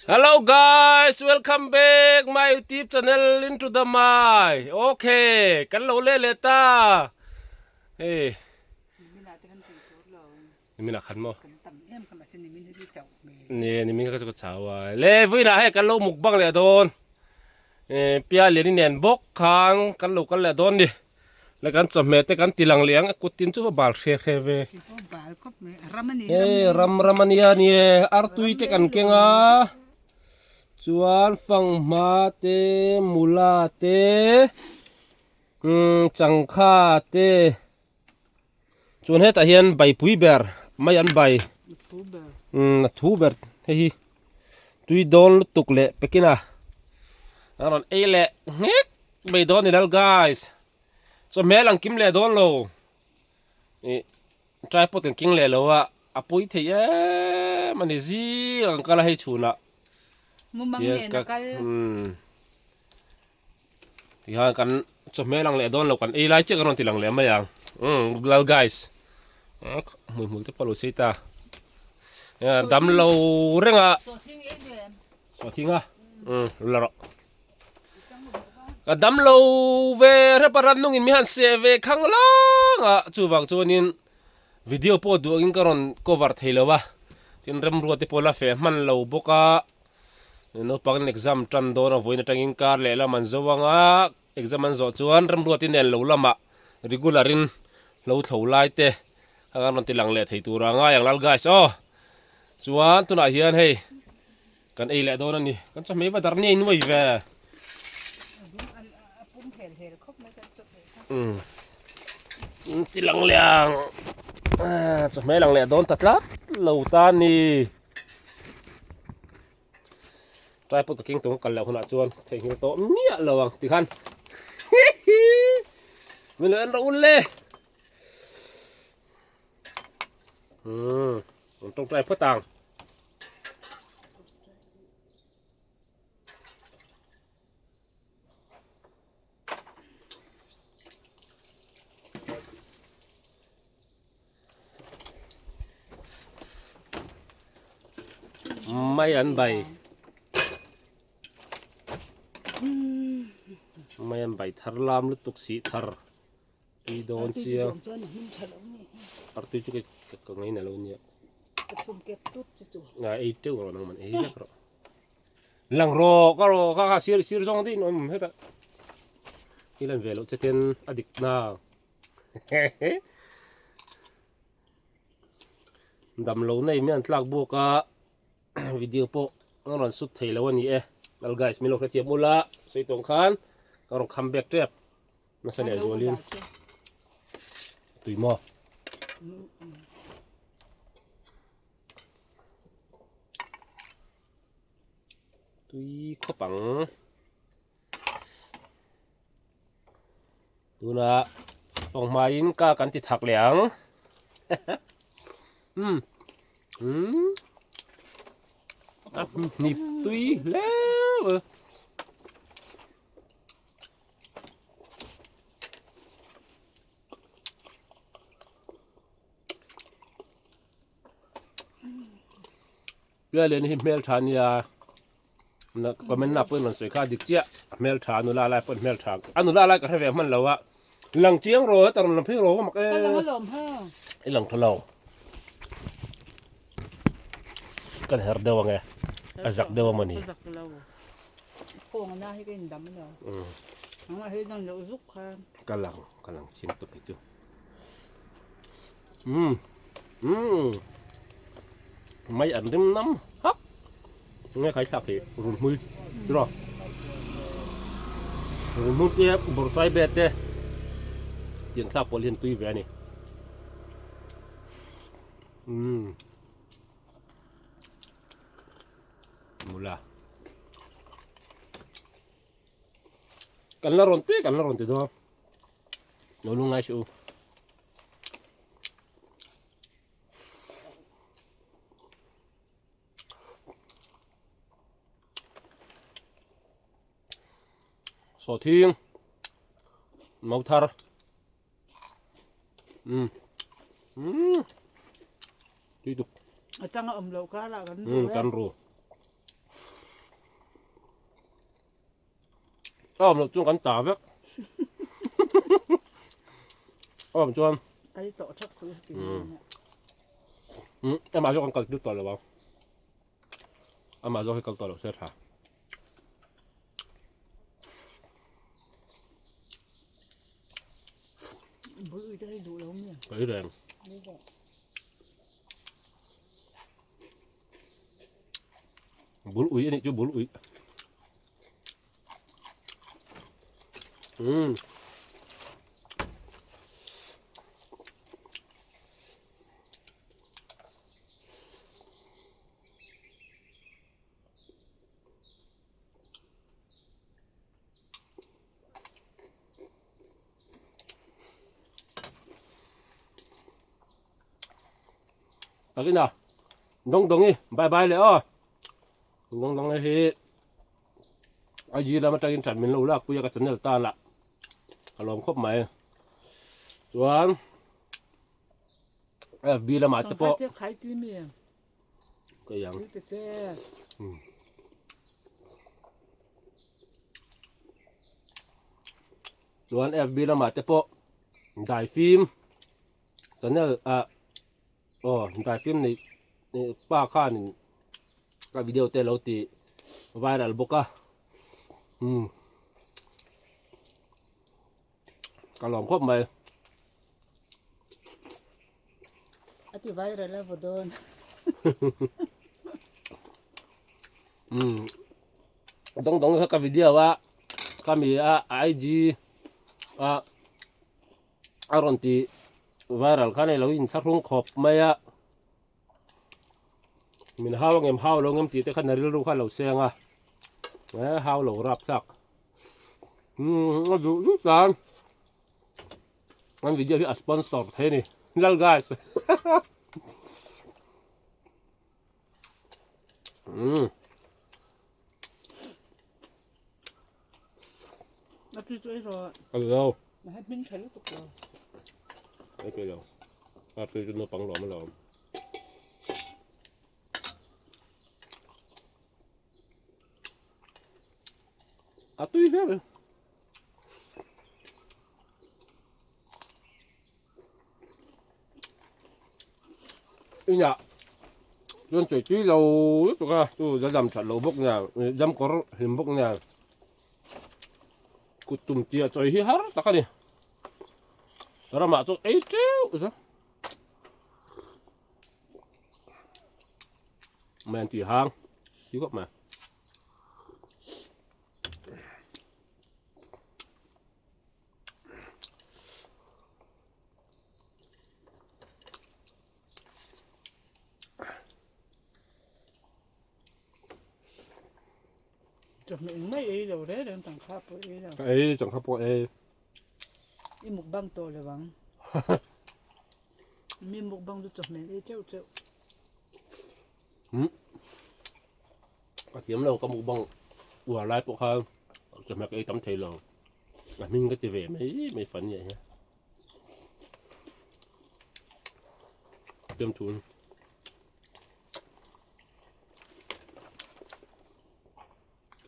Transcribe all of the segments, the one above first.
Hello guys, welcome back my YouTube channel into the my. Okay, kan lo le le ta. Hey. Nimina khan mo. Ne nimin kha chu ka chau a. Le vuina he kan lo mukbang leh dawn. Eh pia lian in nen bawk khan kan lo kal leh dawn ni. Le kan chawhmeh te kan ti lang leh ang a kut tin chu va bal hre hre ve. Hei ram ram a nia ni e artui te kan keng a chuan fanghma te mula te umm changkha te chuan hetah hian baipui ber mai an bai umm a thu ber hei hi tui dawn lutuk leh pekin a a rawn ei leh nghek. Mai dawn ni lal guys chawhmeh lang kim leh dawn lo ih tripod kan keng leh lo a a pawi thei em a ni zing ang kal a hei chhunah Mumang nen a kal tihian kan chawhmeh lang leh dawn lo kan ei lai chiah kan rawn ti lang leh mai ang umm lal guys hmui hmul te pawh a lo sei ta dam lo reng a sawhthing a umm la rawh. Ka dam lo ve rep a rannungin mi han seh ve khang lang a, chuvang chuanin video pawh duh angin ka rawn cover thei lo a, tin remruat te pawh la feh hman lo bawk a, naupangin exam tan dawn a vawiin atangin kar leh lam an zo ang a, exam an zawh chuan remruatin nen lo lamah regular in hlo thlo lai te kha kan rawn ti lang leh thei tur a ngai ang lal guys aw, chuan tunah hian hei. Kan ei leh dawn a ni. Kan chawhmeh va dar ni a innuai ve. Umm. Ti lang leh ang. Chawhmeh lang leh dawn ta tlat lo ta ni. Tripod ka keng tawng kal leh hunah chuan theihnghilh tawh miah lo ang tikhan. Min lo en rawh ul le. Umm. An tawngtai phawt ang. Mai an bai. Mai an bai thar lam lutuk sih thar. Tui dawn chiang. Artui chu ka ngaina lo nia. Ka chhum kep tut che chu. Nga ei teuh rawh nang man ei vek rawh. Lang rawh ka rawh ka kha sir sir zawng din awm heta. I lan ve loh che ten a dik na. Dam lo nei mi an tlak buak a video pawh an rawn sut thei lo a ni e. Well guys min lo hrethiam ula sawi tawng khan ka rawn come back tep. Nasa leh zualin tui maw. Tui khawp ang. Tuna fanghmaiin ka kan ti thak leh ang. Um. Um. A hnip tui hle. Pialin hi hmel tha nia na comment na pawhin rawn sawi kha a dik chiah a hmel tha a nula lai pawhin hmel tha a nula lai ka hre ve hman lo a lang chiang rawh heta rawn lang phei rawh mak e i lang tha lo kan her deuh ang e a zak deuh a mawni. Kawng na hi ka in dam lo. Ang a hei dang deuh zuk kha. Ka lang, ka lang chiang tuk hi chu. Um. Um. Mai an rim nam hak. Nge khai thlak hi run hmui. Tiro. Run hmui te bawr chai be te. Tiang thlak pawh hian tui ve ani. Um. Mula. Kan la rawn te kan la rawn ti dawn. Lo lungai suh u. Sawhthing mau thar. Um. Um. Tui tuk. A tanga awm loh karah kan ru. Kan ru. A awm loh chuan kan ta vek. A awm chuan. Kal tawh thak suh ti nia. Um amah zawk an kal tir tawh lo ang. Amah zawk hi kal tawh lo se tha. Bul ui te hi duh lo mi. Ka i reng. Bul ui anih chu bul ui. Um. Takin a dawng dawng i bye bye leh aw dawng dawng hi IG lam atangin tan min lo lak pui a ka channel tan ah ka lawm khawp mai chuan FB lamah te pawh ka iang chuan FB lamah te pawh daifim channel ah aw daifim nei pa khanin ka video te lo ti viral bawk a umm ka lawm khawp mai. A ti viral a vaw dawn. Umm dawng dawng kha ka video a ka mi a IG a a rawn ti viral khan hei lo inthlahrung khawp mai a min hau angem hau lo angem tih te khan a rilru kha a lo seng a e hau lo rap thlak umm a duh duh tan an video hi a sponsor thei a ni lal guys umm A tui chu ei rawh. A lo. Mahse hmin tha lutuk lo. Ei tui lo. A tui chu naupang lawm alawm. A tui hle mai. Inah chuan sawi tui lo lutuk a chu la dam that loh bawk nia dam kawr hlim bawk nia kut tum tia chawi hi har tak a ni ramah chuan ei teuh chu mai an tui hang tui khawp mai. Chawhmeh engmah i ei lo reng reng changkha pawh i ei lo. Ka ei changkha pawh ei. I mukbang tawh lo ang. Mi mukbang chu chawhmeh an ei teuh teuh. Hmm. Ka thiam lo ka mukbang uar lai pawh khan chawhmeh ka ei tam thei lo. A hming ka ti ve mai mai fan nia hian. Tiam thun.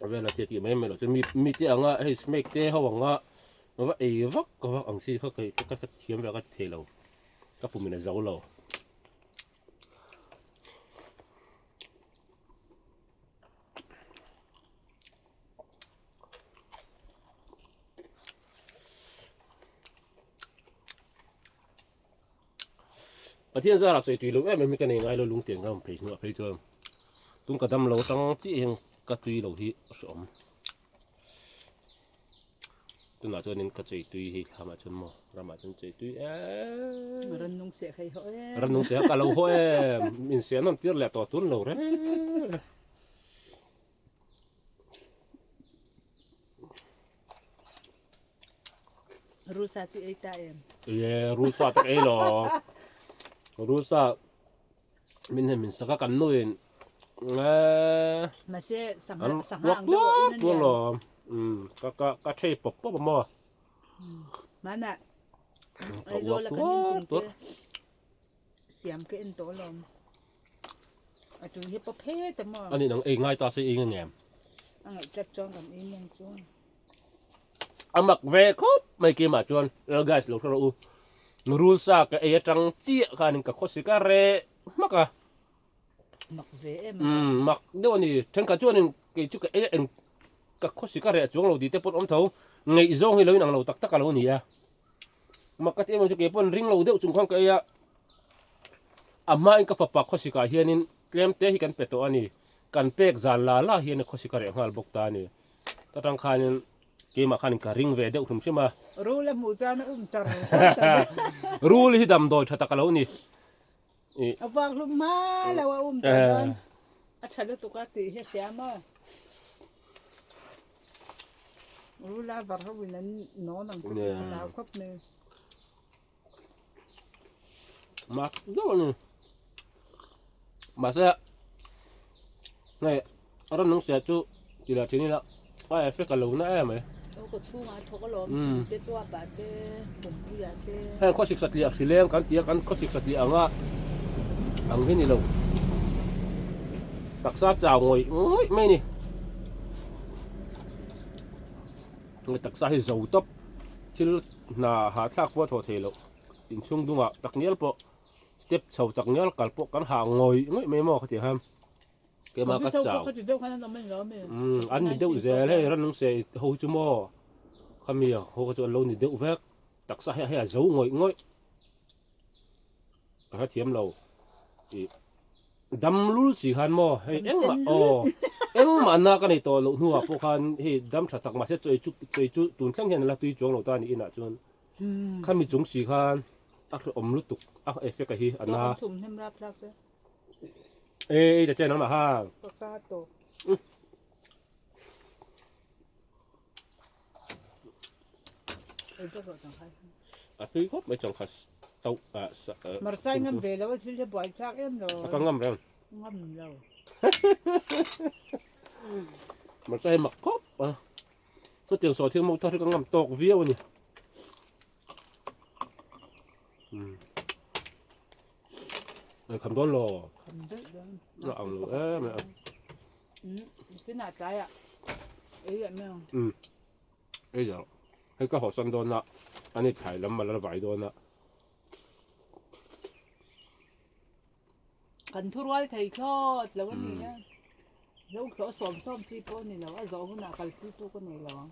A vela te tih mai mai loh chu mi mi te anga hei snake te ho anga va ei vak vak ang chi kha ka ka thiam ve a ka ti thei lo ka pum in a zo lo. Pathian zarah chawi tui lo em em hi ka nei ngai lo lungtiang ka awm phei hnuah phei chuan tun ka dam lo atang chiah hian ka tui lo hi a hreawm tunah chuanin ka chawi tui hi thlamah chuan maw ramah chuan chawi tui em Rannung seh kha i haw em Rannung seh kha ka lo haw em inseh an awm tir leh tawh tun lo reng. Rulsa chu ei ta em? Ye, rulsa tak ei lo. Rulsa min hen min saka kan nuin. Eh. Mase sangha sangha ang deuh in ania. Lo. Um, ka ka ka thei pop pop mo. Mana. Aizawl la kan in chung te. Siam ke en to lom. A tui hi pawp het a maw? Ani nang ei ngai ta se ei nge ngem. A ngaih tlat chuan kan ei mawng chu. A mak ve khawp mai keimah chuan lal guys lo hre rawh u. Rul sa ka ei atang chiah khanin ka khawsik a reh hmak a. Mak ve em a. Umm mak deuh a ni. Thenkhat chuanin kei chu ka ei a eng ka khawsik a reh chuang lo tih te pawn awm tho. Ngaihzawng hi lo inang lo tak tak a lo ni a. Mak ka ti em em chu kei pawn ring lo deuh chung khan ka ei a. A hmain ka fapa khawsikah hianin tlem te hi kan pe tawh a ni. Kan pek zan la la hian khawsik a reh nghal bawk ta a ni. Ta tang khanin keimah khanin ka ring ve deuh hrim hrim a. Rul a hmuh chuan a um char char ta mai. Rul hi damdawi tha tak a lo ni. A vuak hlum hma lo a um tawh chuan a tha lutuk a tih hi a hria maw. Rul a var ho in an nawn ang chu tih ka hlau khawp mai. Mak deuh a ni. Mahse hei ram nung sia chu ti lah thin ila a effect a lo na em mai. Aw ka chhungah a thawk alawm thing te chuapah te pumpuiah te. Heng khawsik satliah hri leng kan ti a kan khawsik satliah anga ang hi ni lo. Taksa chau ngawih ngawih mai a ni. Taksa hi zo tawp thil hna hahthlak pawh a thawh thei loh inchhung dungah takngial pawh step chho takngial kal pawh kan hah ngawih ngawih mai maw khatiang hian keimah ka chau umm an ni deuh zel hei ran lungse ho hi chu maw khami ho kha chu an lo ni deuh vek taksa hi hei a zo ngawih ngawih ka hrethiam lo ih. Dam lul si khan maw hei engmah aw engmah na ka nei tawh loh hnuah pawh khan hei dam tha tak mahse chawi chu chawi chu tun thleng hian a la tui chuang lo ta a ni inah chuan khami chung si khan a hrehawm lutuk a effect a hi a na e ei ta che nangmah ha A tui khawp mai changkha tauh ah sa ah. Hmarcha i ngam ve lo a thil hi buai thlak em lo. A ka ngam reng. Ngam lo. Hmarcha hi mak khawp a. Chutiang sawi thil mawng thar hi ka ngam tawk viau a ni. Umm. Ei kham dawn lo. Kham daih dawn. A ang lo em em. Umm tunah tlaiah ei leh mai ang. Umm ei lo hei ka hawsan dawn a ani thlai lam a la vai dawn a. Kan thurual thei thlawt lo a ni a, lo thlawh sawm sawm chi pawh a ni lo, a zawh hunah kalpui tu ka nei lo ang.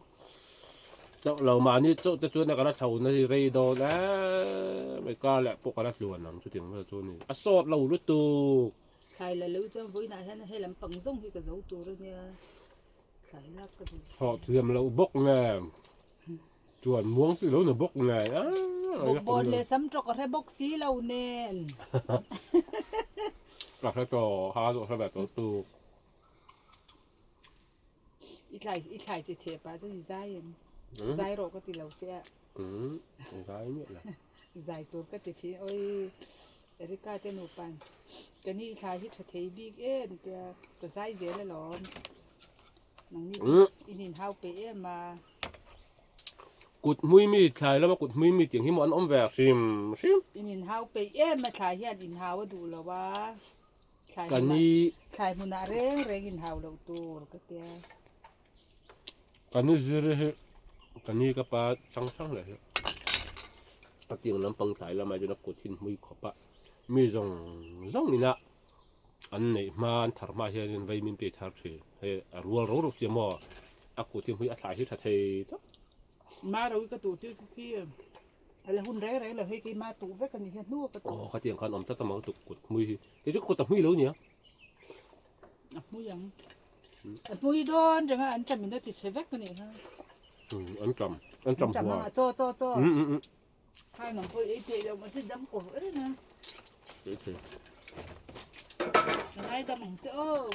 Chauh lo mahni chauh te chuan a ka la thlo na hi rei dawn em mai ka leh pawh ka la tluan ang chutiang vel chu a ni a sawt lo lutuk. Thlai la lo chuan vawiinah hian he lam pang zawng hi ka zo tur a nia, thlai lak ka duh si. Thawh thiam loh bawk nen, chuan muang chi lo ni bawk nen a. Bawkbawn leh sam tawk a hre bawk si lo nen. Ka hre tawh, ha zawh hre ve tawh tuk. I thlai i thlai chi theh pah chuan i zai em? Zai rawh ka ti lo che a. Umm, i zai miah lo. Zai tur ka ti thin, awii Erica te nupa'n ka ni thla hi tha thei bik em tia ka zai zel alawm. Nangni chu in inhau peih em a. Kut hmui mi thlai lama kut hmui mi tiang hi maw an awm ve hrim hrim. In inhau peih em a thlai hian inhau a duh lo a. Thlai Ka hmunah ni. Thlai hmunah reng reng inhau loh tur ka tia. Ka ni zir hi ka ni ka pa chang chang leh hi a tiang lampang tlai lamah chuan a kut hi hmui khawp a mi zawng zawng ina an neih hma an thar hma hianin vaimin te thar thin hei a rual ro ro chiah maw a kut hi hmui a thlai hi tha thei tak. Ma ro hi ka tuh tir khi a la hun reng reng lo hei keima tuh vek a ni hi a hnu a ka tuh. Aw khatiang khan awm tlat a maw tuk kut hmui hi kei chu kut a hmui lo nia. A hmui ang. A hmui dawn reng a an ṭam in a ti chhe vek a nih kha. An ṭam, an ṭam huai. An ṭam chaw chaw chaw. Khai nang pawh ei theih loh mahse dam kawr reng a. Ei thei. Ka ngai dam ang che aw.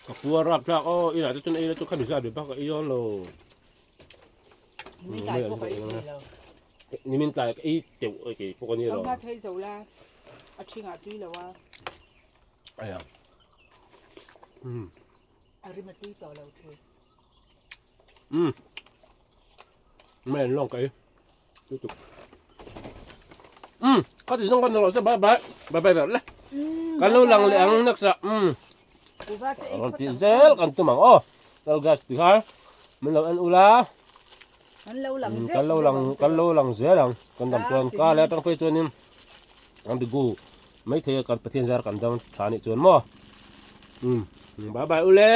Ka pua rap thlak aw, inah te chuan ei la chu khami zat ve bak a ei dawn lo. Nimin tlai pawh ka ei thei lo. Nimin tlai ka ei teuh a kei pawh ka ni lo. Sangha thei zo la, a ṭhingah tui lo a. Aya. Um. A rim a tui tawh lo thei. Um. Mai an lawng ka ei. Lutuk. Um. Ka ti zawng ka ni rawh se bye bye. Bye bye ber le. Kan lo lang leh ang next ah. Um. Rawn ti zel kan tum ang aw. Lal gas ti kha. Min lo en ula. Kan lo lang zel kan lo lang kan lo lang zel ang kan dam chuan ka leh atang phei chuanin an bigu mai thei a kan Pathian zar kan dam tha anih chuan maw um bye bye ule.